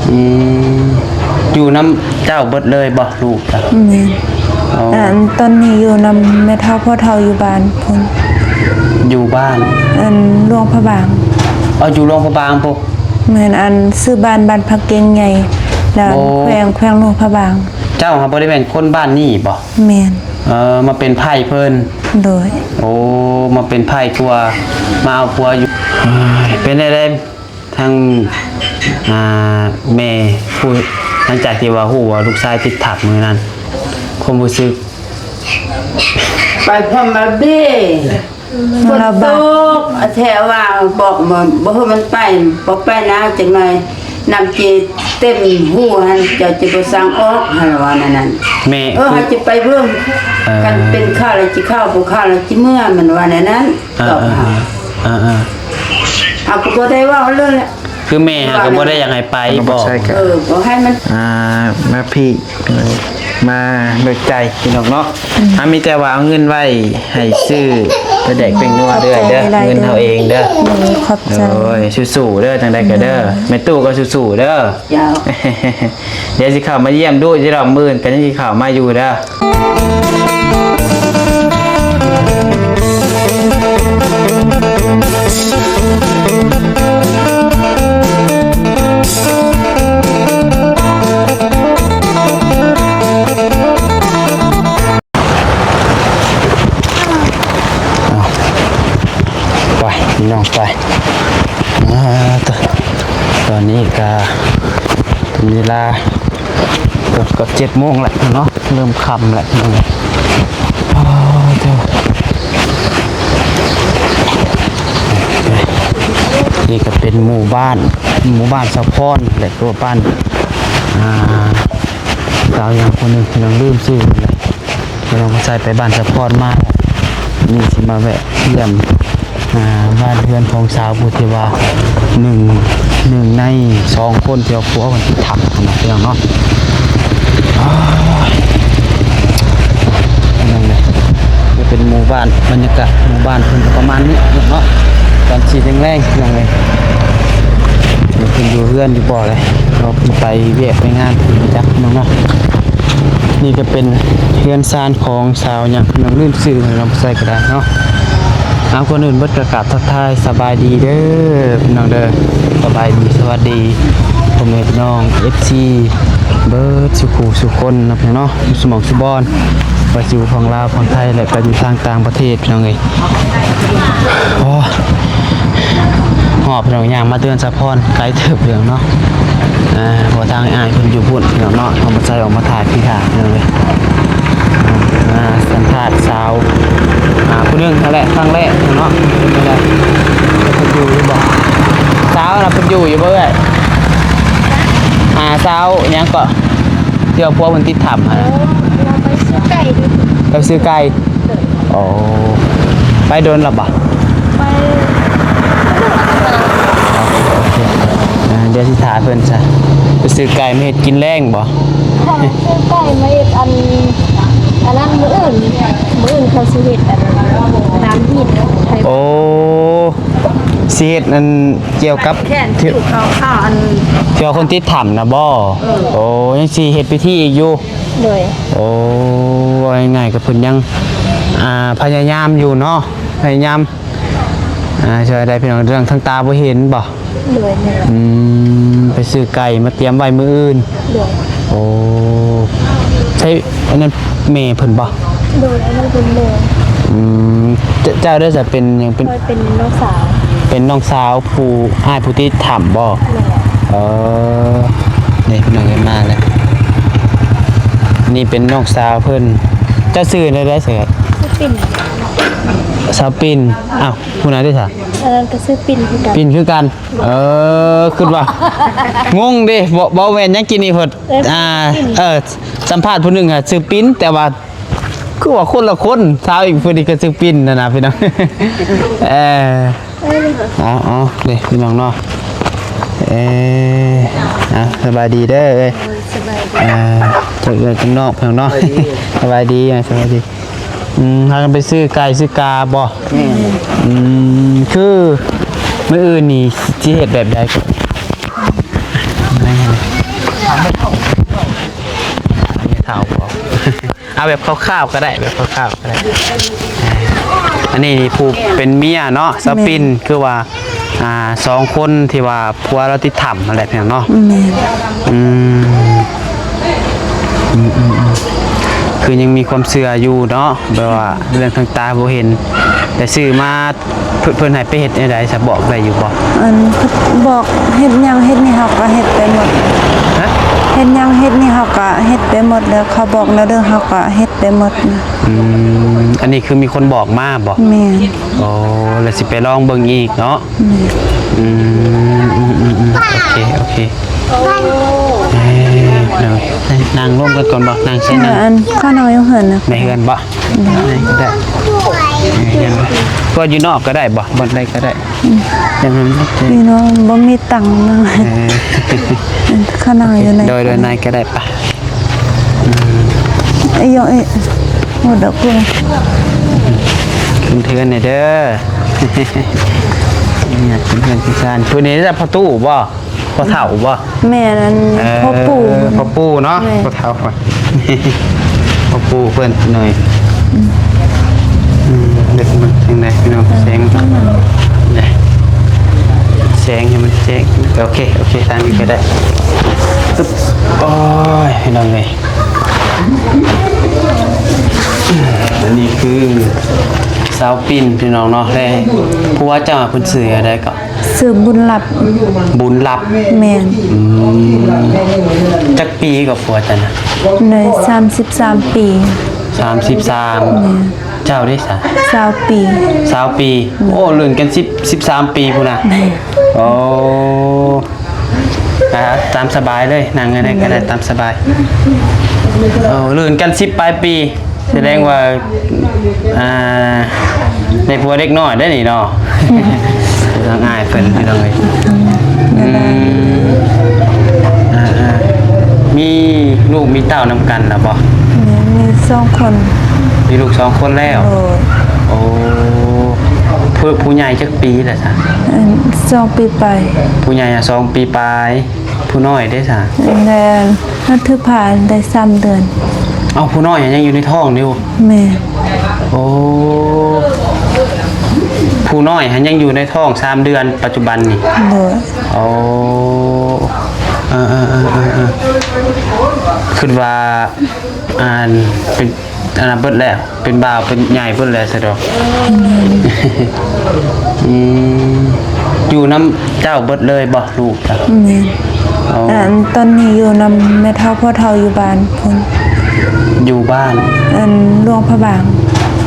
ອືມ ຢູ່ນຳເຈົ້າເບິດເລີຍບໍ່ ລູກ? ແມ່ນ. ອໍ ອັນ ຕອນນີ້ຢູ່ນຳແມ່ເຖົ້າພໍ່ເຖົ້າຢູ່ບ້ານພຸ້ນ. ຢູ່ບ້ານ ອັນ ຫຼວງພະບາງ. ອໍ ຢູ່ຫຼວງພະບາງພຸ້ນ. ແມ່ນ. ອັນ ຊື່ບ້ານ ບ້ານພະເກັງໃຫຍ່ ແລ້ວ ໂອ້ ແຂວງ ແຂວງຫຼວງພະບາງ. ເຈົ້າຫາບໍ່ໄດ້ແມ່ນຄົນບ້ານນີ້ບໍ່? ແມ່ນ. ເອີ ມາເປັນໃພ້ເພິ່ນ. ໂດຍ. ໂອ້ ມາເປັນໃພ້ຜົວ ມາເອົາຜົວຢູ່. ເອີຍ ເປັນແນວໃດ ທາງ ອ່າ ແມ່ຜູ້ ຫຼັງຈາກທີ່ວ່າຮູ້ວ່າລູກຊາຍຕິດຖ້ຳມື້ນັ້ນ ຄວາມຮູ້ສຶກ? ໄປພ້ອມມາເບ້ ຝົນຕົກ ແທ້ວ່າບອກ ບໍ່ ບໍ່ໃຫ້ມັນໄປ ບໍ່ໄປນາ ຈັກໜ່ອຍນ້ຳເຈເຕັມຮູຫັ້ນ ເຈົ້າຈະບໍ່ສັ່ງອອກ ຫັ້ນວ່າແນວນັ້ນ. ແມ່ ເອີ ເຮົາຈະໄປເບິ່ງ ເອີ ຄັນເປັນຂ່າວແລ້ວຈະເຂົ້າ ບໍ່ເຂົ້າແລ້ວຈະເມືອ ມັນວ່າແນວນັ້ນ. ເອີ ຕອບເຮົາ ເອີ ເອີ ເຮົາກໍບໍ່ໄດ້ເວົ້າເລີຍແຫຼະ ຄືແມ່ຫາກໍບໍ່ໄດ້ຢາກໃຫ້ໄປບອກ. ເອີ ບໍ່ໃຫ້ມັນ ອ່າ ມາພີ້ ມາເບີກໃຈພີ່ນ້ອງເນາະ. ອືມ ເຮົາມີແຕ່ວ່າເອົາເງິນໄວ້ໃຫ້ຊື້ປາແດກແປ້ງນົວເດີ້ ຂອບໃຈຫຼາຍໆ ເງິນເຮົາເອງເດີ້. ໂດຍ ຂອບໃຈ. ໂອ້ຍ ສູ້ໆເດີ້ ຈັ່ງໃດກໍເດີ້. ໂດຍ ແມ່ຕູ້ກໍສູ້ໆເດີ້. ເຈົ້າ ດຽວຊິເຂົ້າມາຢ້ຽມດຸຢູ່ດອກ ມື້ອື່ນກໍຍັງຊິເຂົ້າມາຢູ່ເດີ້. ໄປພີ່ນ້ອງໄປ. ອ່າ ຕອນນີ້ກະເປັນເວລາເກືອບ ເກືອບເຈັດໂມງແລ້ວເນາະ ເລີ່ມຄ່ຳແລ້ວພີ່ນ້ອງ. ໂອ້ ໂທ້ ນີ້ກະເປັນໝູ່ບ້ານ ໝູ່ບ້ານສາວພອນ ແລະ ຕົວບ້ານ ອ່າ ສາວຫຍັງຄົນໜຶ່ງ ພີ່ນ້ອງລືມຊື່ແລ້ວ. ເຮົາໃຊ້ໄປບ້ານສາວພອນມາ ນີ້ຊິມາແວະຢ້ຽມ ອ່າ ບ້ານເຮືອນຂອງສາວຜູ້ທີ່ວ່າ ໜຶ່ງ ໜຶ່ງໃນສອງຄົນທີ່ວ່າຜົວເພິ່ນຕິດຖ້ຳຫັ້ນນະ ພີ່ນ້ອງເນາະ. ໂອ້ຍ ພີ່ນ້ອງເອີຍ ນີ້ເປັນໝູ່ບ້ານ ບັນຍາກາດໝູ່ບ້ານເພິ່ນກໍປະມານນີ້ເນາະ ຕອນສີ່ແລງໆ ພີ່ນ້ອງເອີຍ. ເພິ່ນຢູ່ເຮືອນຢູ່ບໍ່ແລະ ເພາະເພິ່ນໄປວຽກໄປງານ ບໍ່ຈັກພີ່ນ້ອງເນາະ. ນີ້ກໍເປັນເຮືອນຊານຂອງ ສາວຫຍັງ ນ້ອງລືມຊື່ ນ້ອງໃສ່ກໍໄດ້ເນາະ. ເອົາ ກ່ອນອື່ນເບິດກໍກາບທັກທາຍສະບາຍດີເດີພີ່ນ້ອງເດີ ສະບາຍດີ ສະຫວັດດີພໍ່ແມ່ພີ່ນ້ອງ ເອັຟຊີ ເບິດສູ່ຜູ້ສູ່ຄົນເນາະ ພີ່ນ້ອງເນາະ ຢູ່ສູ່ໝ່ອງສູ່ບ່ອນ ວ່າຊິຢູ່ຝັ່ງລາວ ຝັ່ງໄທ ແລະ ກໍຢູ່ທາງຕ່າງປະເທດ ພີ່ນ້ອງເອີຍ. ໂອ້ ຮອດພີ່ນ້ອງ ຍ່າງມາເຮືອນສາວພອນ ໄກເຕີບເດີເນາະ. ອ່າ ເພາະທາງອ້າຍເພິ່ນຢູ່ພຸ້ນພີ່ນ້ອງເນາະ ເຮົາມາໃສ່ອອກມາຖ່າຍທີ່ທ່າພີ່ນ້ອງເອີຍ. ອ່າ ສຳພາດສາວ ອ່າ ຜູ້ໜຶ່ງຫັ້ນແຫຼະ ຄັ້ງແລກເນາະ. ເປັນຈັ່ງໃດ ເພິ່ນຢູ່ຢູ່ບໍ່? ສາວນະ ເພິ່ນຢູ່ຢູ່ບໍ່ເອື້ອຍ? ອ່າ ສາວຫຍັງເກາະ ທີ່ວ່າຜົວເພິ່ນຕິດຖ້ຳຫັ້ນນະ? ໂອ້ ລາວໄປຊື້ໄກ່ ໄປຊື້ໄກ່. ໂອ້ ໄປດົນແລ້ວບໍ່? ໄປ ອ່າ ດຽວຊິຖ້າເພິ່ນຊະ. ໄປຊື້ໄກ່ມາເຮັດກິນແລງບໍ່? ເຂົາຊື້ໄກ່ມາເຮັດອັນ ອັນນັ້ນມື້ອື່ນ ມື້ອື່ນເຂົາຊິເຮັດອັນ ນ້ຳຫີນ. ໂອ້ ຊິເຮັດອັນ ກ່ຽວກັບ ແຂນ ທີ່ ທີ່ເຂົາ ເຂົາອັນ ທີ່ວ່າຄົນຕິດຖ້ຳນະບໍ່? ເອີ ໂອ້ ຍັງຊິເຮັດພິທີອີກຢູ່. ໂດຍ ໂອ້ ເວົ້າງ່າຍໆ ກໍເພິ່ນຍັງ ອ່າ ພະຍາຍາມຢູ່ເນາະ ພະຍາຍາມ ອ່າ ຊ່ວຍໄດ້ພີ່ນ້ອງ ເລື່ອງທາງຕາບໍ່ເຫັນບໍ່? ໂດຍ ອືມ ໄປຊື້ໄກ່ມາຕຽມໄວ້ມື້ອື່ນ. ໂດຍ ໂອ້ ໃຊ່ ອັນນັ້ນແມ່ເພິ່ນບໍ່? ໂດຍ ອັນນັ້ນເປັນແມ່. ອືມ ເຈົ້າ ເຈົ້າໄດ້ສະເປັນຫຍັງ? ເປັນ ຂ້ອຍເປັນນ້ອງສາວ. ເປັນນ້ອງສາວຜູ້ ອ້າຍຜູ້ຕິດຖ້ຳບໍ່? ແມ່ນ. ເອີ ນີ້ພີ່ນ້ອງເອີຍ ມາແລ້ວ ນີ້ເປັນນ້ອງສາວເພິ່ນ. ເຈົ້າຊື່ແນວໃດ? ຊື່ປິ່ນ. ສາວປິ່ນ. ອ້າວ ຜູ້ນັ້ນເດ້ຊະ? ອັນນັ້ນກໍຊື່ປິ່ນຄືກັນ. ປິ່ນຄືກັນ. ເອີ ຄິດວ່າ ງົງເດ້ ບໍ່ ບໍ່ແມ່ນຫຍັງ ກິນນີ້ເພິ່ນ ເອີ ອ່າ ປິ່ນ. ເອີ ສຳພາດຜູ້ໜຶ່ງອະຊື່ປິ່ນ ແຕ່ວ່າ ຄືວ່າຄົນລະຄົນ ສາວອີກຜູ້ນີ້ກໍຊື່ປິ່ນຫັ້ນນະພີ່ນ້ອງ. ເອີ ເອົາ ເອົາເດ້ພີ່ນ້ອງເນາະ. ເອີ ເອົາ ສະບາຍດີເດີເອີຍ. ໂດຍ ສະບາຍດີ. ອ່າ ຈາກເອື້ອຍຈາກນ້ອງພີ່ນ້ອງເນາະ. ສະບາຍດີ ສະບາຍດີ. ອືມ ພາກັນໄປຊື້ໄກ່ຊື້ກາບໍ່? ແມ່ນ. ອືມ ຄືມື້ອື່ນນີ້ຊິເຮັດແບບໃດ? ແມ່ນ. ເອົາແບບຄ່າວໆກໍໄດ້ ແບບຄ່າວໆກໍໄດ້. ອ່າ ອັນນີ້ນີ້ຜູ້ເປັນເມຍເນາະ ສາວປິນ ແມ່ນ ຄືວ່າ ອ່າ ສອງຄົນທີ່ວ່າຜົວລາວຕິດຖ້ຳຫັ້ນແຫຼະພີ່ນ້ອງເນາະ. ແມ່ນ ອືມ ອືມໆໆ ຄືຍັງມີຄວາມເຊື່ອຢູ່ເນາະ ແບບວ່າເລື່ອງທາງຕາບໍ່ເຫັນ ແຕ່ຊື້ມາ ເພິ່ນ ເພິ່ນໃຫ້ໄປເຮັດແນວໃດຊະ ບອກໄດ້ຢູ່ບໍ່? ອັນ ບອກເຮັດຫຍັງເຮັດນີ້ເຮົາກໍເຮັດໄປໝົດ. ຮະ? ເຮັດຫຍັງເຮັດນີ້ເຮົາກໍເຮັດໄປໝົດແລ້ວ ເຂົາບອກແນວໃດເຮົາກໍເຮັດໄປໝົດນະ. ອືມ ອັນນີ້ຄືມີຄົນບອກມາບໍ? ແມ່ນ. ໂອ້ ແລ້ວຊິໄປລອງເບິ່ງອີກເນາະ. ແມ່ນ. ອືມ ອືມໆໆ ໂອເຄ ໂອເຄ. ເອີ ນັ່ງ ນັ່ງລົມກັນກ່ອນບໍ? ນັ່ງໃສ? ເອີ ນັ່ງ ອັນ ຂ້ານ້ອງຢູ່ເຮືອນນະ. ໃນເຮືອນບໍ? ໄດ້ ໄດ້ ເອີ ຍັງ ກໍຢູ່ນອກກໍໄດ້ບໍ? ບ່ອນໃດກໍໄດ້. ອືມ ຍັງ ພີ່ນ້ອງບໍ່ມີຕັງນະ. ເອີ ຂ້ານ້ອງຢູ່ໃນ ໂດຍ ໂດຍ ໃນກໍໄດ້ປະ. ອືມ ເອີ ໂອ້ ດອກ ຂຶ້ນເຮືອນແດ່ເດີ. ຂຶ້ນເຮືອນຂຶ້ນຊານ. ຜູ້ນີ້ລະພໍ່ຕູ້ບໍ? ພໍ່ເຖົ້າບໍ່? ແມ່ນ ອັນ ເອີ ພໍ່ປູ່ ພໍ່ປູ່ເນາະ. ແມ່ນ ພໍ່ເຖົ້າ ພໍ່ປູ່ເພິ່ນໜ້ອຍ. ອືມ ອືມ ເບິ່ງຈັ່ງໃດພີ່ນ້ອງ? ເອີ ແສງ ແສງໃຫ້ມັນແຈ້ງ. ໂອເຄ ໂອເຄ ທາງນີ້ກໍໄດ້. ໂອ້ຍ ພີ່ນ້ອງເອີຍ ອັນນີ້ຄືສາວປິນ ພີ່ນ້ອງເນາະ. ແລະ ຜົວເຈົ້າເພິ່ນຊື່ໃດກໍ? ຊື່ບຸນລັບ. ບຸນລັບ. ແມ່ນ. ອືມ ຈັກປີກໍຜົວເຈົ້ານະ? ໄດ້ສາມສິບສາມປີ. ສາມສິບສາມ. ແມ່ນ. ເຈົ້າເດຊະ? ຊາວປີ. ຊາວປີ. ແມ່ນ. ໂອ້ ລື່ນກັນສິບ ສິບສາມປີພຸ້ນນະ. ແມ່ນ. ໂອ້ ອ່າ ຕາມສະບາຍເລີຍ ນັ່ງໃນນັ້ນກໍໄດ້ ຕາມສະບາຍ. ໂອ້ ລື່ນກັນສິບປາຍປີ. ສະແດງວ່າ ອ່າ ໄດ້ຜົວເດັກນ້ອຍໄດ໋ນີ້ເນາະ. ທາງອ້າຍເພິ່ນ ພີ່ນ້ອງເອີຍ. ອືມ ອ່າໆ ມີລູກມີເຕົ້ານຳກັນລະບໍ່? ມີ ມີສອງຄົນ. ມີລູກສອງຄົນແລ້ວ. ໂດຍ. ໂອ້ ຜູ້ ຜູ້ໃຫຍ່ຈັກປີລະຊະ? ອັນ ສອງປີປາຍ. ຜູ້ໃຫຍ່ສອງປີປາຍ. ຜູ້ນ້ອຍເດຊະ? ແມ່ນ ນັດຖືພາໄດ້ສາມເດືອນ. ເອົ້າ ຜູ້ນ້ອຍຍັງຢູ່ໃນທ້ອງຢູ່? ແມ່ນ. ໂອ້ ຜູ້ນ້ອຍຫັ້ນຍັງຢູ່ໃນທ້ອງສາມເດືອນປັດຈຸບັນນີ້? ໂດຍ. ໂອ້ ເອີໆໆໆ ຄິດວ່າ ອັນ ເປັນ ອັນນັ້ນເບິດແລ້ວ ເປັນບ່າວເປັນໃຫຍ່ເບິດແລ້ວຊະດອກ. ອືມ ຢູ່ນຳເຈົ້າເບິດເລີຍບໍ່ ລູກ? ແມ່ນ. ອໍ ອັນ ຕອນນີ້ຢູ່ນຳແມ່ເຖົ້າພໍ່ເຖົ້າຢູ່ບ້ານພຸ້ນ. ຢູ່ບ້ານ ອັນ ຫຼວງພະບາງ.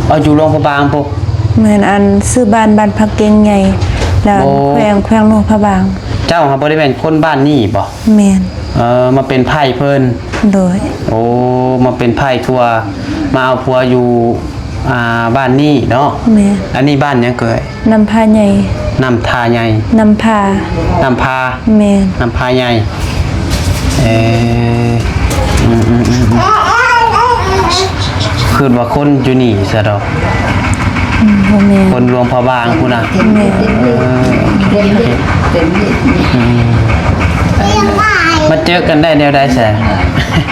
ເອົາ ຢູ່ຫຼວງພະບາງພຸ້ນ. ແມ່ນ. ອັນ ຊື່ບ້ານ ບ້ານພະເກັງໃຫຍ່ ແລ້ວ ໂອ້ ແຂວງ ແຂວງຫຼວງພະບາງ. ເຈົ້າຫາບໍ່ໄດ້ແມ່ນຄົນບ້ານນີ້ບໍ່? ແມ່ນ. ເອີ ມາເປັນໃພ້ເພິ່ນ. ໂດຍ. ໂອ້ ມາເປັນໃພ້ຜົວ ມາເອົາຜົວຢູ່ ອ່າ ບ້ານນີ້ເນາະ. ແມ່ນ. ອັນນີ້ບ້ານຫຍັງເກີຍ? ນ້ຳພາໃຫຍ່. ນ້ຳທ່າໃຫຍ່. ນ້ຳພາ. ນ້ຳພາ. ແມ່ນ. ນ້ຳພາໃຫຍ່. ເອີ ອືມໆ ຄິດວ່າຄົນຢູ່ນີ້ຊະດອກ. ອືມ ບໍ່ແມ່ນ ຄົນຫຼວງພະບາງພຸ້ນນະ. ແມ່ນ. ເອີ ອືມ ມາເຈີກັນໄດ້ແນວໃດຊະ?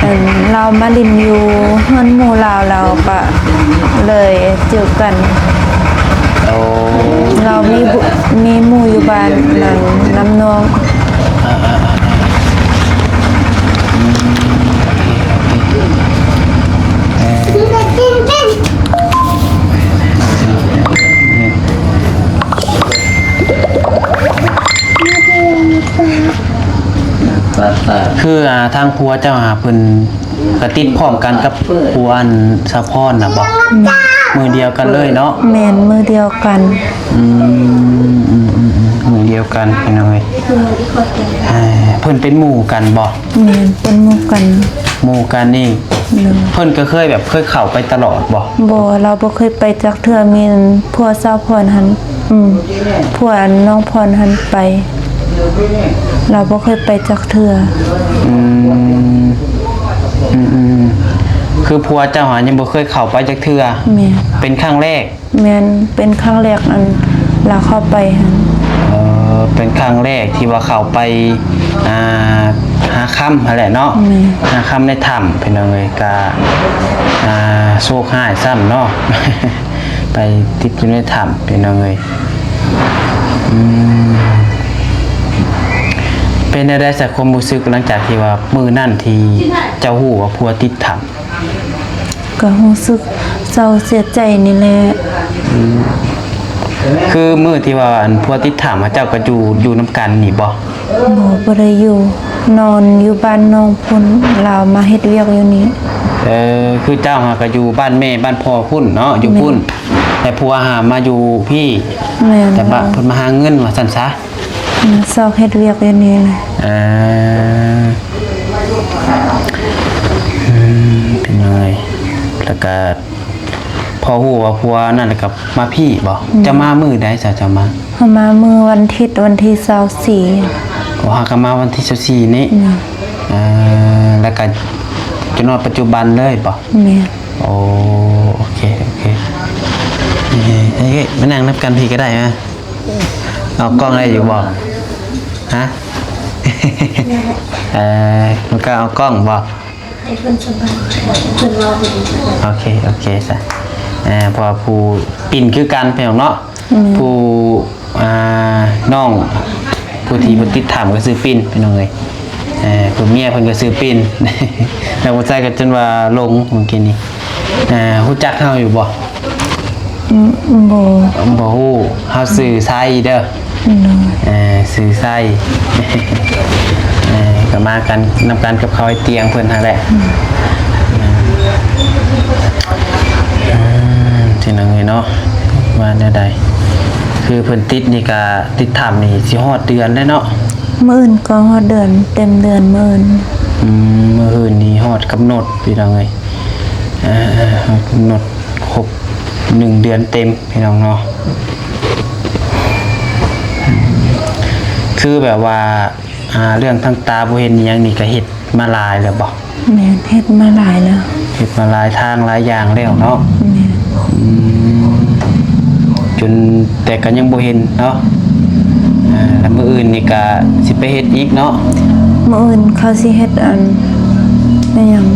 ອັນ ລາວມາຫຼິ້ນຢູ່ເຮືອນໝູ່ລາວ ລາວກະເລີຍເຈີກັນ. ໂອ້ ລາວມີ ມີໝູ່ຢູ່ບ້ານນັ້ນນຳນ້ອງ. ອ່າໆໆ ອືມ ໂອເຄ ໂອເຄ ເອີ ຄື ອ່າ ທາງຜົວເຈົ້າຫາເພິ່ນ ກະຕິດພ້ອມກັນກັບຜູ້ອັນສາວພອນນະບໍ? ແມ່ນ. ມື້ດຽວກັນເລີຍເນາະ? ແມ່ນ ມື້ດຽວກັນ. ອືມ ອືມໆ ມື້ດຽວກັນພີ່ນ້ອງເອີຍ. ເອີ ເພິ່ນເປັນໝູ່ກັນບໍ? ແມ່ນ ເປັນໝູ່ກັນ. ໝູ່ກັນນີ້ ໂດຍ. ເພິ່ນກະເຄີຍແບບ ເຄີຍເຂົ້າໄປຕະຫຼອດບໍ? ບໍ່ ລາວບໍ່ເຄີຍໄປຈັກເທື່ອ. ມີພວກສາວພອນຫັ້ນ ອືມ ພວກອັນນ້ອງພອນຫັ້ນໄປ. ລາວບໍ່ເຄີຍໄປຈັກເທື່ອ. ອືມ ອືມໆ ຄືຜົວເຈົ້າຫາຍັງບໍ່ເຄີຍເຂົ້າໄປຈັກເທື່ອ? ແມ່ນ. ເປັນຄັ້ງແລກ? ແມ່ນ ເປັນຄັ້ງແລກ ອັນ ລາວເຂົ້າໄປຫັ້ນ. ເອີ ເປັນຄັ້ງແລກທີ່ວ່າເຂົ້າໄປ ອ່າ ຫາຄຳ ຫັ້ນແຫຼະເນາະ ແມ່ນ ຫາຄຳໃນຖ້ຳ ພີ່ນ້ອງເອີຍ ກະ ອ່າ ໂຊກຮ້າຍຊ້ຳເນາະ ໄປຕິດຢູ່ໃນຖ້ຳ ພີ່ນ້ອງເອີຍ ອືມ ເປັນແນວໃດຊະ ຄວາມຮູ້ສຶກ ຫຼັງຈາກທີ່ວ່າມື້ນັ້ນທີ່ເຈົ້າຮູ້ວ່າຜົວຕິດຖ້ຳ? ກໍຮູ້ສຶກເສົ້າເສຍໃຈນີ້ແຫຼະ ອືມ ຄືມື້ທີ່ວ່າ ອັນ ຜົວຕິດຖ້ຳ ເຈົ້າກໍຢູ່ ຢູ່ນຳກັນນີ້ບໍ່? ບໍ່ ບໍ່ໄດ້ຢູ່ ນອນຢູ່ບ້ານນ້ອງພຸ້ນ ລາວມາເຮັດວຽກຢູ່ນີ້ ເອີ ຄືເຈົ້າຫາກໍຢູ່ບ້ານແມ່ບ້ານພໍ່ພຸ້ນເນາະ ຢູ່ພຸ້ນ ແມ່ນ ແຕ່ຜົວຫາມາຢູ່ພີ້ ແມ່ນ ແຕ່ວ່າເພິ່ນມາຫາເງິນວ່າຊັ້ນຊະ ມາຊອກເຮັດວຽກຢູ່ນີ້ແຫຼະ ເອີ ອືມ ເປັນຫຍັງເອີຍ ແລ້ວກະ ພໍຮູ້ວ່າຜົວນັ້ນແລ້ວກໍມາພີ້ບໍ່? ອືມ ເຈົ້າມາມື້ໃດຊະ ເຈົ້າມາ? ເຮົາມາມື້ວັນທິດ ວັນທີຊາວສີ່ ໂອ້ ຫາກໍມາວັນທີຊາວສີ່ນີ້ ອືມ ເອີ ແລ້ວກໍຈົນຮອດປັດຈຸບັນເລີຍບໍ່? ແມ່ນ ໂອ້ ໂອເຄ ໂອເຄ ເອີ ມານັ່ງນຳກັນພີ້ກໍໄດ້ ມາ ເອົາກ້ອງໄດ້ຢູ່ບໍ່? ຮະ? ເອີ ມັນກໍເອົາກ້ອງບໍ່? ໃຫ້ເພິ່ນສະບາຍ ເພິ່ນເວົ້າເປັນ ໂອເຄ ໂອເຄຊະ ເອີ ເພາະວ່າຜູ້ປິ່ນຄືກັນ ພີ່ນ້ອງເນາະ ອືມ ຜູ້ ອ່າ ນ້ອງ ຜູ້ທີ່ ອືມ ຜູ້ຕິດຖ້ຳກໍຊື່ປິ່ນ ພີ່ນ້ອງເອີຍ ເອີ ຜູ້ເມຍເພິ່ນກໍຊື່ປິ່ນ ແລ້ວຜູ້ຊາຍກໍຈົນວ່າຫຼົງ ເມື່ອກີ້ນີ້ ເອີ ຮູ້ຈັກເຮົາຢູ່ບໍ່? ອືມ ບໍ່ ບໍ່ຮູ້ ເຮົາຊື່ໄຊເດີ ໂດຍ ເອີ ຊື່ໄຊ ເອີ ກໍມາກັນນຳກັນກັບເຂົາໄອ້ຕຽງເພິ່ນຫັ້ນແຫຼະ ອືມ ອືມ ພີ່ນ້ອງເອີຍເນາະ ວ່າແນວໃດ ຄືເພິ່ນຕິດນີ້ກະ ຕິດຖ້ຳນີ້ຊິຮອດເດືອນແລ້ວເນາະ ມື້ອື່ນກໍຮອດເດືອນ ເຕັມເດືອນມື້ອື່ນ ອືມ ມື້ອື່ນນີ້ຮອດກຳນົດ ພີ່ນ້ອງເອີຍ ເອີ ຮອດກຳນົດ ຄົບໜຶ່ງເດືອນເຕັມ ພີ່ນ້ອງເນາະ ຄືແບບວ່າ ອ່າ ເລື່ອງທາງຕາບໍ່ເຫັນອີ່ຫຍັງນີ້ກໍເຮັດມາຫຼາຍແລ້ວບໍ່? ແມ່ນ ເຮັດມາຫຼາຍແລ້ວ ເຮັດມາຫຼາຍທາງຫຼາຍຢ່າງແລ້ວເນາະ ແມ່ນ ອືມ ຈົນ ແຕ່ກໍຍັງບໍ່ເຫັນເນາະ ອ່າ ແລ້ວມື້ອື່ນນີ້ກໍຊິໄປເຮັດອີກເນາະ ມື້ອື່ນເຂົາຊິເຮັດອັນ ອີ່ຫຍັງ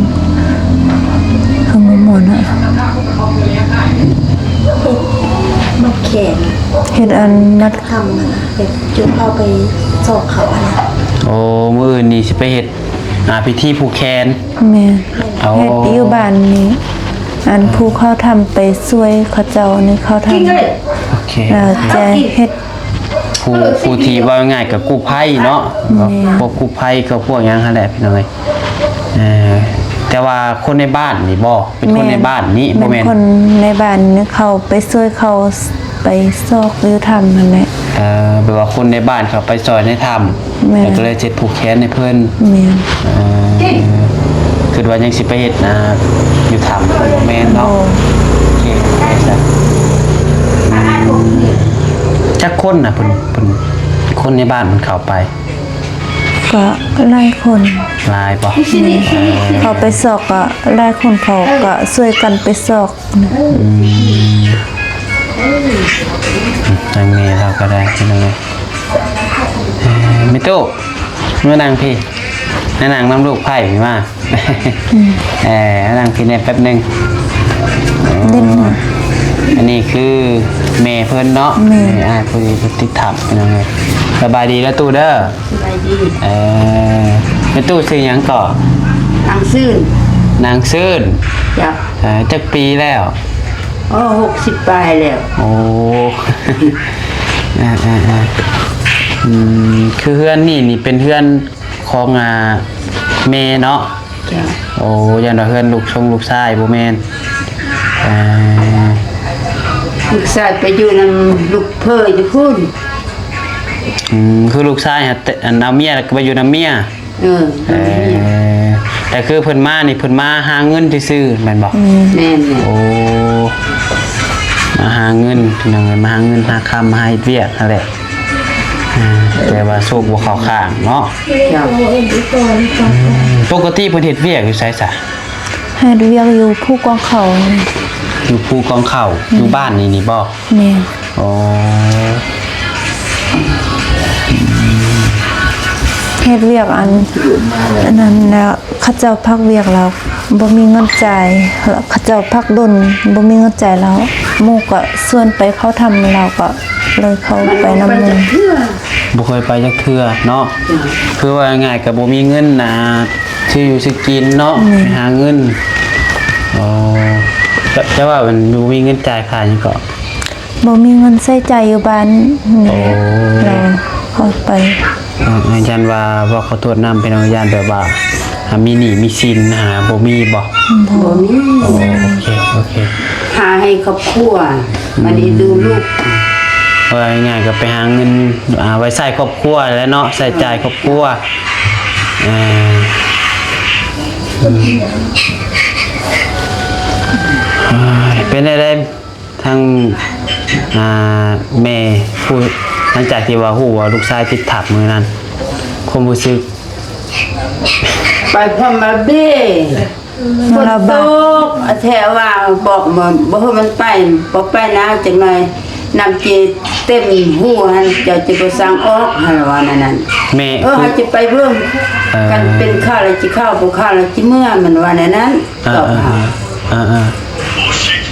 ເພິ່ນບໍ່ມ່ວນເນາະ ມັດແຂນ ເຮັດອັນມັດ ທຳຫັ້ນນະ ເຮັດຈຸດເຂົ້າໄປຊອກເຂົາຫັ້ນນະ ໂອ້ ມື້ອື່ນນີ້ຊິໄປເຮັດ ອ່າ ພິທີຜູກແຂນ ແມ່ນ ໂອ້ ເຮັດຢູ່ບ້ານນີ້ ອັນ ອ່າ ຜູ້ເຂົ້າຖ້ຳໄປຊ່ວຍເຂົາເຈົ້ານີ້ ເຂົ້າຖ້ຳ ໂອເຄ ເອີ ຈະເຮັດ ຜູ້ ຜູ້ທີ່ເວົ້າງ່າຍໆກໍກູ້ໄພເນາະ ແມ່ນ ພວກກູ້ໄພກັບພວກຫຍັງຫັ້ນແຫຼະ ພີ່ນ້ອງເອີຍ ເອີ ແຕ່ວ່າຄົນໃນບ້ານນີ້ບໍ່? ເປັນຄົນໃນບ້ານນີ້ ແມ່ນ ບໍ່ແມ່ນ ແມ່ນຄົນໃນບ້ານນີ້ ເຂົາໄປຊ່ວຍເຂົາ ໄປຊອກຢູ່ຖ້ຳຫັ້ນແຫຼະ ເອີ ແບບວ່າຄົນໃນບ້ານເຂົາໄປຊ່ອຍໃນຖ້ຳ ແມ່ນ ແລ້ວກໍເລີຍເຮັດຜູກແຂນໃຫ້ເພິ່ນ ແມ່ນ ເອີ ຄິດວ່າຍັງຊິໄປເຮັດນາຢູ່ຖ້ຳ ບໍ່ແມ່ນເນາະ ໂອເຄ ໄປຊະ ອືມ ຈັກຄົນນະ ເພິ່ນ ເພິ່ນ ຄົນໃນບ້ານເພິ່ນເຂົ້າໄປ? ກໍຫຼາຍຄົນ ຫຼາຍບໍ່? ເອີ ເຂົາໄປຊອກກໍຫຼາຍຄົນ ເຂົາກໍຊ່ວຍກັນໄປຊອກ ອືມ ທາງແມ່ລາວກໍໄດ້ ພີ່ນ້ອງເອີຍ ເອີ ແມ່ຕູ້ ມານັ່ງພີ້ ມານັ່ງນຳລູກໃພ້ພີ້ມາ ອືມ ເອີ ມານັ່ງພີ້ແດ່ແປັບໜຶ່ງ ເອີ ອັນນີ້ຄືແມ່ເພິ່ນເນາະ ແມ່ ແມ່ອ້າຍຜູ້ທີ່ຕິດຖ້ຳ ພີ່ນ້ອງເອີຍ ສະບາຍດີເດີຕູ້ເດີ ສະບາຍດີ ເອີ ແມ່ຕູ້ຊື່ຫຍັງເກາະ? ນາງຊື່ນ ນາງຊື່ນ ເຈົ້າ ເອີ ຈັກປີແລ້ວ? ໂອ້ ຫົກສິບປາຍແລ້ວ ໂອ້ ເອີ ເອີ ເອີ ອືມ ຄືເຮືອນນີ້ນີ້ເປັນເຮືອນຂອງ ອ່າ ແມ່ເນາະ? ເຈົ້າ ໂອ້ ຢ້ານວ່າເຮືອນລູກຊົງລູກຊາຍບໍ່ແມ່ນ ເອີ ລູກຊາຍໄປຢູ່ນຳລູກເພີ້ຢູ່ພຸ້ນ ອືມ ຄືລູກຊາຍຫາ ອັນ ເອົາເມຍແລ້ວກໍໄປຢູ່ນຳເມຍ ເອີ ເອີ ແຕ່ຄືເພິ່ນມານີ້ ເພິ່ນມາຫາເງິນຊື່ໆ ແມ່ນບໍ່? ແມ່ນ ແມ່ນ ໂອ້ ມາຫາເງິນ ພີ່ນ້ອງເອີຍ ມາຫາເງິນຫາຄຳ ມາຫາເຮັດວຽກຫັ້ນແຫຼະ ເອີ ແຕ່ວ່າໂຊກບໍ່ເຂົ້າຂ້າງເນາະ ເຈົ້າ ອືມ ປົກກະຕິເພິ່ນເຮັດວຽກຢູ່ໃສຊະ? ເຮັດວຽກຢູ່ພູກອງເຂົ້າ ຢູ່ພູກອງເຂົ້າ ແມ່ນ ຢູ່ບ້ານນີ້ນີ້ບໍ່? ແມ່ນ ອໍ ອືມ ເຮັດວຽກອັນ ອັນນັ້ນແລ້ວ ເຂົາເຈົ້າພັກວຽກແລ້ວບໍ່ມີເງິນຈ່າຍ ເຂົາເຈົ້າພັກດົນບໍ່ມີເງິນຈ່າຍແລ້ວ ໝູ່ກໍຊວນໄປເຂົ້າຖ້ຳ ລາວກໍເລີຍເຂົ້າໄປນຳໝູ່. ບໍ່ເຄີຍໄປຈັກເທື່ອເນາະ. ຄືວ່າງ່າຍໆກໍບໍ່ມີເງິນນະ ຊື້ຢູ່ຊື້ກິນເນາະ ໄປຫາເງິນ. ອໍ ຈະ ຈະວ່າມັນບໍ່ມີເງິນຈ່າຍຄ່າຫຍັງເກາະ? ບໍ່ມີເງິນໃຊ້ຈ່າຍຢູ່ບ້ານນີ້ແຫຼະ ເຮົາເຂົ້າໄປ. ເອີ ຢ້ານວ່າ ເວົ້າຂໍໂທດນຳພີ່ນ້ອງ ຢ້ານແບບວ່າ ຫາມີໜີ້ມີສິນ ຫາບໍ່ມີບໍ່? ບໍ່ມີ. ໂອເຄ ໂອເຄ ຫາໃຫ້ຄອບຄົວ ບັດນີ້ດູລູກ. ເວົ້າງ່າຍໆກໍໄປຫາເງິນ ອ່າ ໄວ້ໃຊ້ຄອບຄົວແຫຼະເນາະ ໃຊ້ຈ່າຍຄອບຄົວ. ເອີ ເປັນແນວໃດ ທາງ ອ່າ ແມ່ຜູ້ ຫຼັງຈາກທີ່ວ່າຮູ້ວ່າລູກຊາຍຕິດທັບມື້ນັ້ນ ຄວາມຮູ້ສຶກ? ໄປພ້ອມມາເບ້ ຝົນຕົກ ແທ້ວ່າບອກ ບໍ່ ບໍ່ໃຫ້ມັນໄປ ບໍ່ໄປນະ ຈັກໜ່ອຍນ້ຳເຈເຕັມຮູຫັ້ນ ເຈົ້າຈະບໍ່ສັ່ງອອກ ຫັ້ນວ່າແນວນັ້ນ. ແມ່ ເອີ ເຮົາຈະໄປເບິ່ງ ເອີ ຄັນເປັນຂ້າວແລ້ວຈະເຂົ້າ ບໍ່ຂ້າວແລ້ວຈະເມືອ ມັນວ່າແນວນັ້ນ. ເອີ ຕອບ ເອີ ເຮົາ ເອີ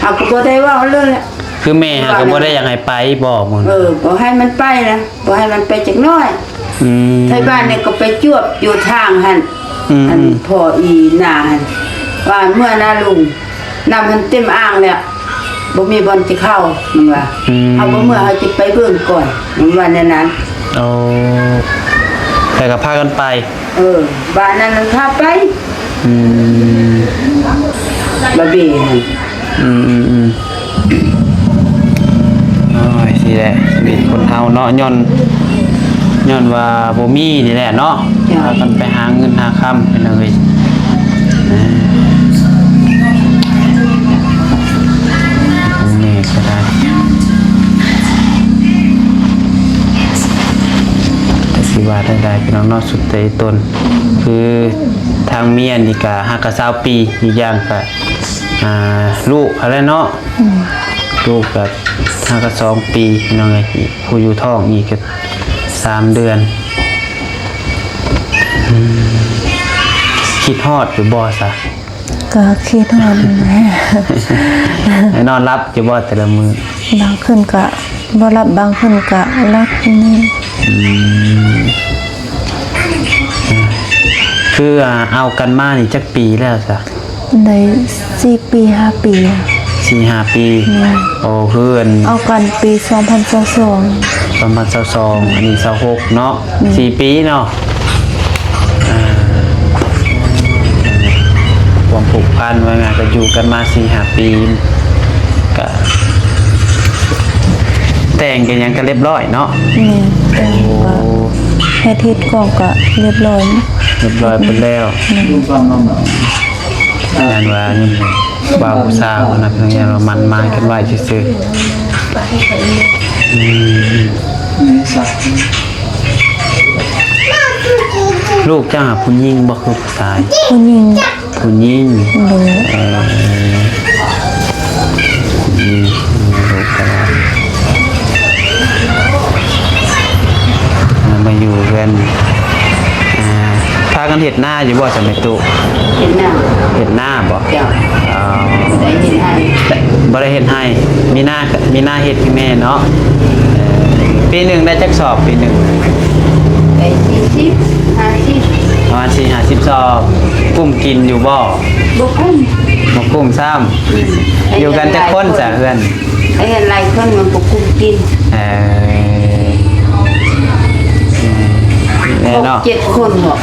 ເຮົາກໍບໍ່ໄດ້ເວົ້າເລີຍແຫຼະ ຄືແມ່ຫາກໍບໍ່ໄດ້ຢາກໃຫ້ໄປບໍ? ເອີ ບໍ່ໃຫ້ມັນໄປນະ ບໍ່ໃຫ້ມັນໄປຈັກໜ້ອຍ. ອືມ ໄທບ້ານນີ້ກໍໄປຈວບຢູ່ທາງຫັ້ນ ອືມ ອັນພໍ່ອີນາຫັ້ນ ວ່າເມືອນາລຸງ ນ້ຳຫັ້ນເຕັມອ່າງແລ້ວ ບໍ່ມີບ່ອນຈະເຂົ້າ ມັນວ່າ. ອືມ ເຮົາບໍ່ເມືອ ເຮົາຈະໄປເບິ່ງກ່ອນ ມັນວ່າແນວນັ້ນ. ໂອ້ ແລ້ວກໍພາກັນໄປ. ເອີ ບ້ານນັ້ນມັນພາໄປ. ອືມ ບາເບຫັ້ນ. ອືມໆໆ ໂອ້ຍ ຊີ້ແຫຼະ ຊີວິດຄົນເຮົາເນາະ ຍ້ອນ ຍ້ອນວ່າບໍ່ມີນີ້ແຫຼະເນາະ. ເຈົ້າ ພາກັນໄປຫາເງິນຫາຄຳ ພີ່ນ້ອງເອີຍ. ອ່າ ນີ້ກໍໄດ້ ແຕ່ຊິວ່າໄດ້ໆ ພີ່ນ້ອງເນາະ ສຸດແຕ່ຕົນ ຄືທາງເມຍນີ້ກະຫາກະຊາວປີ ອີກຢ່າງກະ ອ່າ ລູກຫັ້ນແຫຼະເນາະ. ອືມ ລູກກະຫາກະສອງປີ ພີ່ນ້ອງເອີຍ ຜູ້ຢູ່ທ້ອງອີກກະສາມເດືອນ. ອືມ ຄິດຮອດຢູ່ບໍ່ຊະ? ກໍຄິດຮອດແຫຼະ. ນອນຫຼັບຢູ່ບໍ່ແຕ່ລະມື້? ບາງຄືນກະບໍ່ຫຼັບ ບາງຄືນກະຫຼັບນີ້. ອືມ ຄື ອ່າ ເອົາກັນມານີ້ຈັກປີແລ້ວຊະ? ໄດ້ສີ່ປີຫ້າປີ. ສີ່ຫ້າປີ. ແມ່ນ. ໂອ້ ຄືອັນ ເອົາກັນປີສອງພັນຊາວສອງ ສອງພັນຊາວສອງ ອັນນີ້ຊາວຫົກເນາະ. ແມ່ນ. ສີ່ປີເນາະ. ອ່າ ຄວາມຜູກພັນວ່າງ່າຍ ກໍຢູ່ກັນມາສີ່ຫ້າປີ ກະແຕ່ງກັນຫຍັງກະລຽບຮ້ອຍເນາະ. ແມ່ນ. ແຕ່ງ ໂອ້ ກໍເຮັດ ເຮັດຂອງກະລຽບຮ້ອຍ ລຽບຮ້ອຍເບິດແລ້ວ. ແມ່ນ. ແມ່ນວ່າຍັງບ່າວສາວນະ ເພິ່ນຍັງໝັ້ນໝາຍກັນໄວ້ຊື່ໆ. ອືມ ລູກເຈົ້າຫາຜູ້ຍິງບໍ່ ຄືຜູ້ຊາຍ? ຜູ້ຍິງ. ຜູ້ຍິງ. ໂດຍ. ເອີ ຜູ້ຍິງ ລູກກໍ ມາຢູ່ເຮືອນ ອ່າ ພາກັນເຮັດນາຢູ່ບໍ່ຊະແມ່ຕູ້? ເຮັດນາ. ເຮັດນາບໍ່? ເຈົ້າ. ອໍ ບໍ່ໄດ້ເຮັດໄຮ່. ບໍ່ໄດ້ເຮັດໄຮ່ ມີນາ ມີນາເຮັດໃຫ້ແມ່ເນາະ. ເອີ ປີໜຶ່ງໄດ້ຈັກສອບ ປີໜຶ່ງ? ໄດ້ສີ່ສິບ ຫ້າສິບ. ປະມານສີ່ຫ້າສິບສອບ. ກຸ້ມກິນຢູ່ບໍ່? ບໍ່ກຸ້ມ. ບໍ່ກຸ້ມຊ້ຳ. ອືມ. ຢູ່ກັນຈັກຄົນຊະເຮືອນ? ເຮືອນຫຼາຍຄົນມັນກໍກຸ້ມກິນ. ເອີ ແມ່ນເນາະ ຫົກເຈັດຄົນບໍ?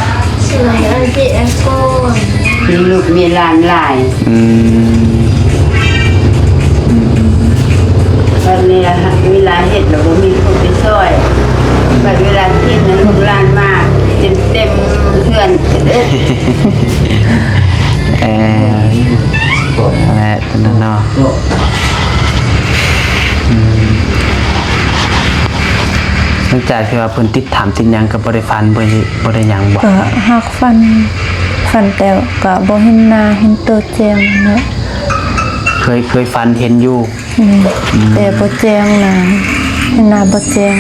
ມີລູກມີຫຼານຫຼາຍ. ອືມ ອືມ ບັດເວລາ ເວລາເຮັດແລ້ວບໍ່ມີຄົນໄປຊ່ອຍ ບັດເວລາກິນນັ້ນ ລູກຫຼານມາເຕັມໆເຮືອນ. ເອີ ນັ້ນແຫຼະ ເນາະ. ອືມ ຫຼັງຈາກທີ່ວ່າເພິ່ນຕິດຖ້ຳຕິດຫຍັງ ກໍບໍ່ໄດ້ຝັນ ບໍ່ໄດ້ ບໍ່ໄດ້ຫຍັງບໍ? ກໍຫາກຝັນ ຝັນແຕ່ກໍບໍ່ເຫັນໜ້າເຫັນໂຕແຈ້ງເນາະ. ເຄີຍ ເຄີຍຝັນເຫັນຢູ່. ອືມ ອືມ ແຕ່ບໍ່ແຈ້ງນະ ເຫັນໜ້າບໍ່ແຈ້ງ.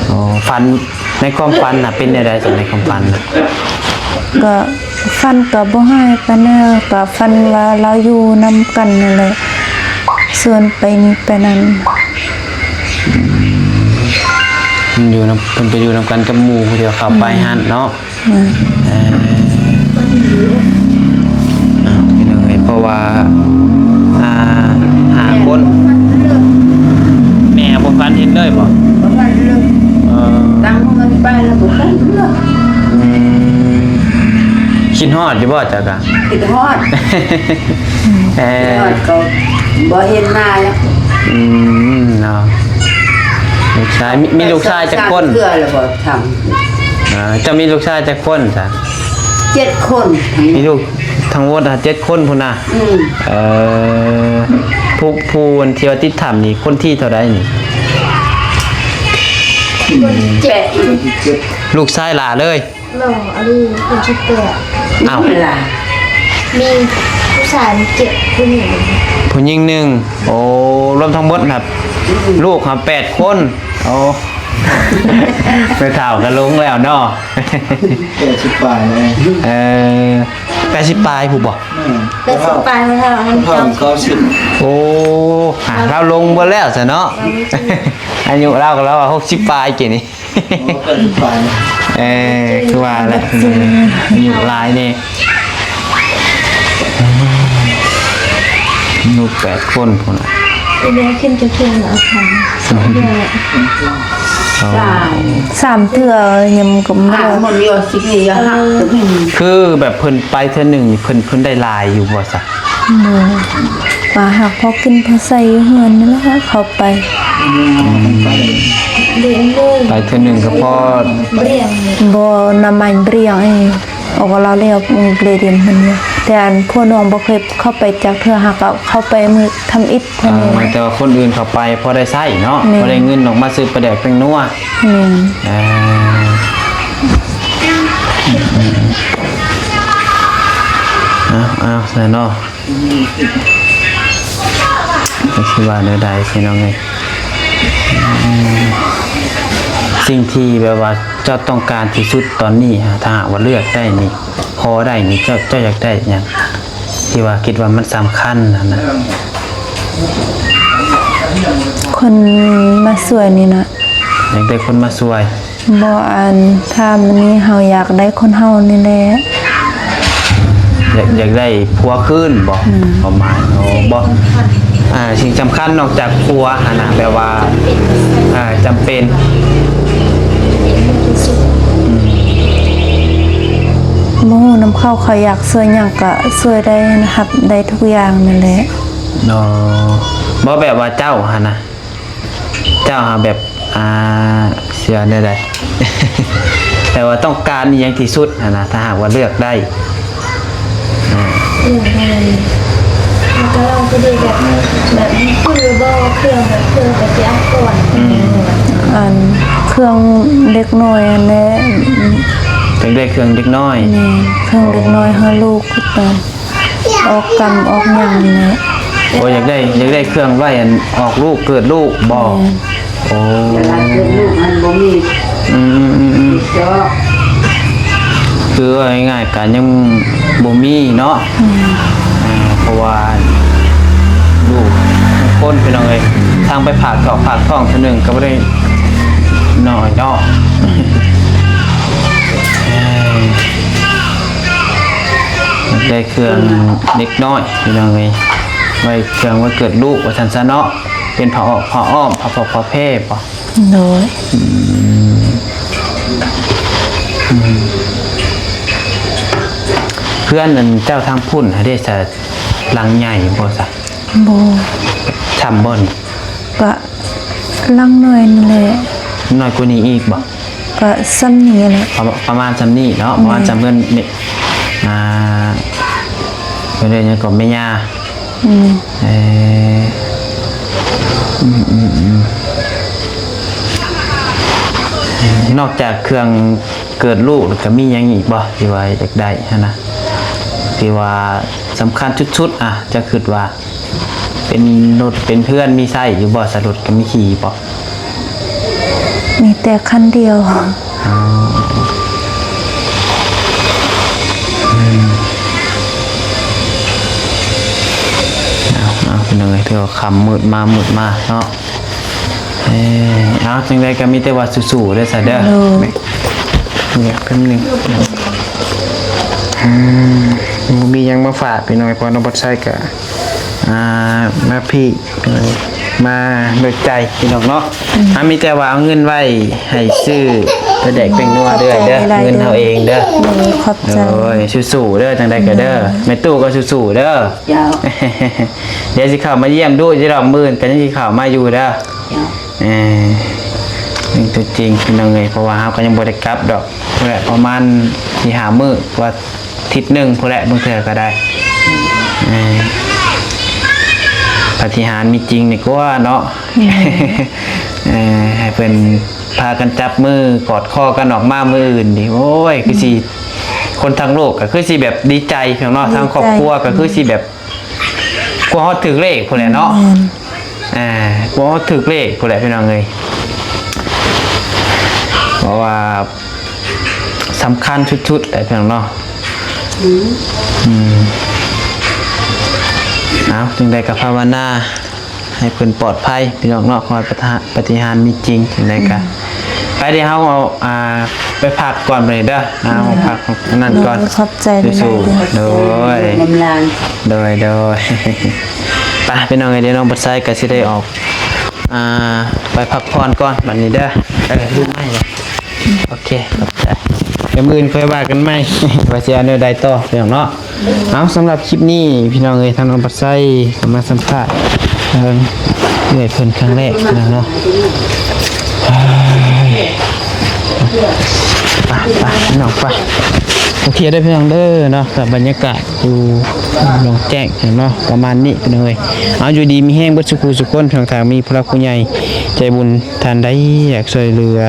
ອໍ ຝັນ ໃນຄວາມຝັນນະ ເປັນແນວໃດຊັ້ນ ໃນຄວາມຝັນນະ? ກໍຝັນກໍບໍ່ຮ້າຍປານໃດ ກໍຝັນວ່າລາວຢູ່ນຳກັນນັ້ນແຫຼະ ຊວນໄປນີ້ໄປນັ້ນ. ອືມ ຢູ່ນຳ ເພິ່ນໄປຢູ່ນຳກັນກັບໝູ່ ຜູ້ດຽວເຂົ້າໄປ ອືມ ຫັ້ນເນາະ. ອືມ ເອີ ອ້າວ ພີ່ນ້ອງເອີຍ ເພາະວ່າ ອ່າ ຫ້າຄົນ ແມ່ບໍ່ຝັນເຫັນເລີຍບໍ່? ບໍ່ຝັນເລີຍ. ເອີ ຕັ້ງມື້ນັ້ນໄປແລ້ວບໍ່ຝັນເລີຍ. ອືມ ຄິດຮອດຢູ່ບໍ່ເຈົ້າກະ? ຄິດຮອດ. ເອີ ຄິດຮອດກໍບໍ່ເຫັນໜ້າແລ້ວ. ອືມ ເນາະ ລູກຊາຍ ມີ ມີລູກຊາຍຈັກຄົນ? ສາມເທື່ອແລ້ວບໍ່ທຳ. ອ່າ ເຈົ້າມີລູກຊາຍຈັກຄົນຊະ? ເຈັດຄົນ. ມີລູກທັງໝົດເຈັດຄົນພຸ້ນນະ? ອືມ ເອີ ຜູ້ ຜູ້ທີ່ວ່າຕິດຖ້ຳນີ້ ຄົນທີເທົ່າໃດນີ້? ຄົນທີເຈັດ. ລູກຊາຍຫຼ້າເລີຍ? ບໍ່ ອັນນີ້ຄົນທີແປດ. ອ້າວ ມີຜູ້ຊາຍເຈັດ ຜູ້ຍິງ ຜູ້ຍິງໜຶ່ງ. ໂອ້ ລວມທັງໝົດນະ ອືມ ລູກຫາແປດຄົນ. ໂອ້ ແມ່ເຖົ້າກໍຫຼົງແລ້ວເນາະ. ແປດສິບປາຍແລ້ວ. ເອີ ແປດສິບປາຍພຸ້ນບໍ່? ແມ່ນ ແປດສິບປາຍ ແມ່ເຖົ້າ ເກົ້າສິບ. ໂອ້ ລາວຫຼົງເບິດແລ້ວຊະເນາະ. ອາຍຸລາວກໍລາວວ່າຫົກສິບປາຍກີ້ນີ້. ໂອ້ ເກີນໄປ. ເອີ ຄືວ່າແຫຼະ ອາຍຸຫຼາຍນີ້ ອືມ ລູກແປດຄົນພຸ້ນນະ. ອີແມ່ຂຶ້ນຈັກເທື່ອລະ ສາມເທື່ອ ສາມເທື່ອຍັງກໍບໍ່ຮອດ. ຄືແບບເພິ່ນໄປເທື່ອໜຶ່ງນີ້ ເພິ່ນ ເພິ່ນໄດ້ຫຼາຍຢູ່ບໍ່ຊະ? ບໍ່ ວ່າຫາພໍກິນພໍໃຊ້ຢູ່ເຮືອນນີ້ແຫຼະ ເຂົ້າໄປ. ອືມ ໄປເທື່ອໜຶ່ງກໍພໍ ບໍ່ ນ້ຳມັນເບຣຽງເອງ ອອກລາວແລ້ວເກລດຽມເພິ່ນຢູ່ ແຕ່ອັນຜົວນ້ອງບໍ່ເຄີຍເຂົ້າໄປຈັກເທື່ອ ຫາກໍເຂົ້າໄປມື້ທຳອິດເທົ່ານັ້ນ. ເອີ ແຕ່ວ່າຄົນອື່ນເຂົ້າໄປພໍໄດ້ໃຊ້ເນາະ. ແມ່ນ ພໍໄດ້ເງິນອອກມາຊື້ປາແດກແປ້ງນົວ. ແມ່ນ ເອີ ເອົາ ເອົາ ຊັ້ນເນາະ. ຈັກຊິວ່າແນວໃດພີ່ນ້ອງເອີຍ. ອືມ ສິ່ງທີ່ແບບວ່າເຈົ້າຕ້ອງການທີ່ສຸດຕອນນີ້ ຖ້າຫາກວ່າເລືອກໄດ້ນີ້ ຂໍໄດ້ນີ້ ເຈົ້າ ເຈົ້າຢາກໄດ້ຫຍັງ ທີ່ວ່າຄິດວ່າມັນສຳຄັນຫັ້ນນະ? ຄົນມາຊ່ວຍນີ້ນະ. ຢາກໄດ້ຄົນມາຊ່ວຍ. ບໍ່ ອັນ ຖ້າມື້ນີ້ເຮົາຢາກໄດ້ຄົນເຮົານີ້ແຫຼະ. ຢາກ ຢາກໄດ້ຜົວຄືນບໍ່? ອືມ ປະມານ ໂອ້ ບໍ່ ອ່າ ສິ່ງສຳຄັນນອກຈາກຜົວຫັ້ນນະ ແບບວ່າ ອ່າ ຈຳເປັນ ອືມ ບໍ່ຮູ້ນຳເຂົາ ເຂົາຢາກຊ່ວຍຫຍັງກະຊ່ວຍໄດ້ ຮັບໄດ້ທຸກຢ່າງນັ້ນແຫຼະ. ເນາະ ບໍ່ ແບບວ່າເຈົ້າຫັ້ນນະ ເຈົ້າຫາແບບ ອ່າ ຊິວ່າແນວໃດ ແບບວ່າຕ້ອງການອີ່ຫຍັງທີ່ສຸດຫັ້ນນະ ຖ້າຫາກວ່າເລືອກໄດ້? ເລືອກໄດ້ ມັນກໍລອງໄປເລີຍ ແບບ ແບບຄືບໍ່ ເຄື່ອງ ແບບເຄື່ອງໄປເກັບກ່ອນ. ອືມ ອັນ ເຄື່ອງເດັກນ້ອຍຫັ້ນແຫຼະ. ຢາກໄດ້ເຄື່ອງເດັກນ້ອຍ. ແມ່ນ ເຄື່ອງເດັກນ້ອຍໃຫ້ລູກ ອອກກຳອອກຫຍັງນີ້ແຫຼະ. ໂອ້ ຢາກໄດ້ ຢາກໄດ້ເຄື່ອງໄວ້ອັນອອກລູກເກີດລູກບໍ່? ແມ່ນ. ໂອ້ ເວລາເກີດລູກມັນບໍ່ມີ. ອືມໆໆໆ ເຈາະ ຄືວ່າງ່າຍໆ ກະຍັງບໍ່ມີເນາະ. ອືມ ອ່າ ເພາະວ່າລູກຄົນ ພີ່ນ້ອງເອີຍ ທາງໄປຝາກທ້ອງ ຝາກທ້ອງເທື່ອໜຶ່ງກໍບໍ່ໄດ້ໜ້ອຍເນາະ. ເອີ ຢາກໄດ້ເຄື່ອງເດັກນ້ອຍ ພີ່ນ້ອງເອີຍ ໄວ້ເຄື່ອງໄວ້ເກີດລູກວ່າຊັ້ນຊະເນາະ ເປັນຜ້າອ້ອມ ຜ້າອ້ອມ ຜ້າປົກຜ້າແພບໍ່? ໂດຍ. ອືມ ອືມ ເຮືອນອັນເຈົ້າທາງພຸ້ນຫັ້ນເດ ສະ ຫຼັງໃຫຍ່ບໍ່ຊະ? ບໍ່. ຊ່ຳບໍ່ນີ້? ກະຫຼັງນ້ອຍນີ້ແຫຼະ. ນ້ອຍກວ່ານີ້ອີກບໍ່? ກະຊ່ຳນີ້ແຫຼະ. ປະ ປະມານຊ່ຳນີ້ເນາະ. ແມ່ນ. ປະມານຊ່ຳເຮືອນແມ່ ອ່າ ເພິ່ນເອີ້ນຫຍັງເກາະ ແມ່ຍ່າ. ອືມ ເອີ ອືມໆໆ ນອກຈາກເຄື່ອງເກີດລູກ ແລ້ວກະມີຫຍັງອີກບໍ່ ທີ່ວ່າຢາກໄດ້ຫັ້ນນະ? ທີ່ວ່າສຳຄັນສຸດໆ ອະ ເຈົ້າຄິດວ່າ ເປັນລົດເປັນເຮືອນມີໃຊ້ຢູ່ບໍ່? ສະ ລົດກະມີຂີ່ບໍ່? ມີແຕ່ຄັນດຽວ. ເອົາ ເອົາ ເອົາ ພີ່ນ້ອງເອີຍ ຖືວ່າຄ່ຳມືດມາ ມືດມາເນາະ. ເອີ ເອົາ ຈັ່ງໃດກໍມີແຕ່ວ່າສູ້ໆເດີຊະເດີ. ໂດຍ ນີ້ ແປັບໜຶ່ງ ອືມ ບໍ່ມີຫຍັງມາຝາກພີ່ນ້ອງ ເພາະນ້ອງພັດໄຊກໍ ອ່າ ມາພີ້ ມາດ້ວຍໃຈພີ່ນ້ອງເນາະ. ອືມ ອ່າ ມີແຕ່ວ່າເອົາເງິນໄວ້ໃຫ້ຊື້ປາແດກແປ້ງນົວເດີ້ ຂອບໃຈຫຼາຍໆເດີ ເງິນເຮົາເອງເດີ. ໂດຍ ຂອບໃຈ ໂດຍ ສູ້ໆເດີ ຈັ່ງໃດກໍເດີ. ໂດຍ ແມ່ຕູ້ກໍສູ້ໆເດີ. ເຈົ້າ ດຽວຊິເຂົ້າມາຢ້ຽມດຸຢູ່ດອກ ມື້ອື່ນກໍຍັງຊິເຂົ້າມາຢູ່ເດີ. ເຈົ້າ ເອີ ນີ້ຕົວຈິງພີ່ນ້ອງເອີຍ ເພາະວ່າເຮົາກໍຍັງບໍ່ໄດ້ກັບດອກ ແຫຼະ ປະມານສີ່ຫ້າມື້ ວ່າທິດໜຶ່ງພຸ້ນແຫຼະ ບາງເທື່ອກໍໄດ້. ເອີ ປາຕິຫານມີຈິງດີກວ່າເນາະ. ແມ່ນ ເອີ ໃຫ້ເພິ່ນພາກັນຈັບມືກອດຄໍກັນອອກມາມື້ອື່ນນີ້ ໂອ້ຍ ຄືຊິ ອືມ ຄົນທັງໂລກກໍຄືຊິແບບດີໃຈເນາະ ທັງຄອບຄົວກໍຄືຊິແບບ ກວ່າຮອດຖືກເລກພຸ້ນແຫຼະເນາະ. ແມ່ນ ອ່າ ກວ່າຮອດຖືກເລກພຸ້ນແຫຼະພີ່ນ້ອງເອີຍ ເພາະວ່າສຳຄັນສຸດໆແຫຼະພີ່ນ້ອງເນາະ. ອືມ ອືມ ເອົາ ຈັ່ງໃດກໍພາວະນາໃຫ້ເພິ່ນປອດໄພພີ່ນ້ອງເນາະ ຂໍໃຫ້ປາຕິຫານມີຈິງ ຈັ່ງໃດກໍ ອືມ ໄປ ດຽວເຮົາເອົາ ອ່າ ໄປພັກກ່ອນບັດນີ້ເດີ. ອ່າ ເຮົາພັກອັນນັ້ນກ່ອນ. ໂດຍ ຂອບໃຈຫຼາຍໆເດີ. ໂດຍ ໂດຍ ໂດຍ ໄປພີ່ນ້ອງເອີຍ ດຽວນ້ອງບັດໄຊກໍຊິໄດ້ອອກ ອ່າ ໄປພັກຜ່ອນກ່ອນບັດນີ້ເດີ. ເອີ ລືມໄມ້ເດີ. ໂອເຄ ຂອບໃຈ. ດຽວມື້ອື່ນຄ່ອຍວ່າກັນໃໝ່ ວ່າຊິເອົາແນວໃດຕໍ່ພີ່ນ້ອງເນາະ. ເອົາ ສຳລັບຄລິບນີ້ພີ່ນ້ອງເອີຍ ທາງນ້ອງບັດໄຊກໍມາສຳພາດທາງເອື້ອຍເພິ່ນຄັ້ງແລກນະເນາະ. ໄປ ໄປ ພີ່ນ້ອງ ໄປ. ໂອເຄເດີພີ່ນ້ອງເດີເນາະ ກັບບັນຍາກາດຢູ່ໜອງແຈ້ງເນາະ ປະມານນີ້ພີ່ນ້ອງເອີຍ. ເອົາ ຢູ່ດີມີແຮງເບິດສູ່ຜູ້ສູ່ຄົນ ທາງ ທາງມີຜູ້ຫຼັກຜູ້ໃຫຍ່ໃຈບຸນ ທ່ານໃດຢາກຊ່ວຍເຫຼືອ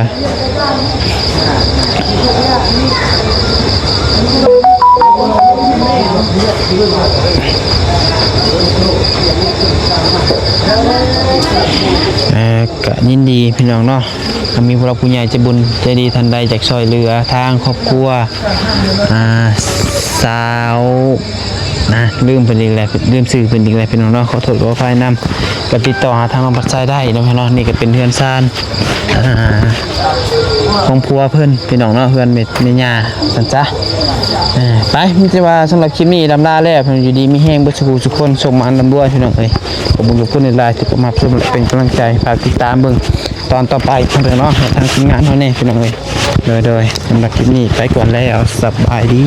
ເອີ ກະຍິນດີພີ່ນ້ອງເນາະ ຖ້າມີຜູ້ຫຼັກຜູ້ໃຫຍ່ໃຈບຸນໃຈດີທ່ານໃດຢາກຊ່ວຍເຫຼືອທາງຄອບຄົວ ອ່າ ສາວ ນະ ລືມເພິ່ນອີກແລ້ວ ລືມຊື່ເພິ່ນອີກແລ້ວພີ່ນ້ອງເນາະ ຂໍໂທດຂໍອະໄພນຳ. ກໍຕິດຕໍ່ຫາທາງນ້ອງພັດໄຊໄດ້ເນາະພີ່ນ້ອງ. ນີ້ກໍເປັນເຮືອນຊານ ອ່າ ຂອງຜົວເພິ່ນພີ່ນ້ອງເນາະ ເຮືອນແມ່ ແມ່ຍ່າຊັ້ນຊະ. ເອີ ໄປ ມີແຕ່ວ່າສຳລັບຄລິບນີ້ລຳລາແລ້ວ ຢູ່ດີມີແຮງເບິດສູ່ຜູ້ສູ່ຄົນ ໂຊກໝານລ່ຳລວຍພີ່ນ້ອງເອີຍ. ຂອບຄຸນຂອບຄຸນຫຼາຍໆທີ່ເຂົ້າມາຮັບຊົມ ແລະ ເປັນກຳລັງໃຈ ຝາກຕິດຕາມເບິ່ງຕອນຕໍ່ໄປເນາະ ທາງທີມງານເຮົາແດ່ພີ່ນ້ອງເອີຍ. ໂດຍ ໂດຍ ສຳລັບຄລິບນີ້ໄປກ່ອນແລ້ວ ສະບາຍດີ.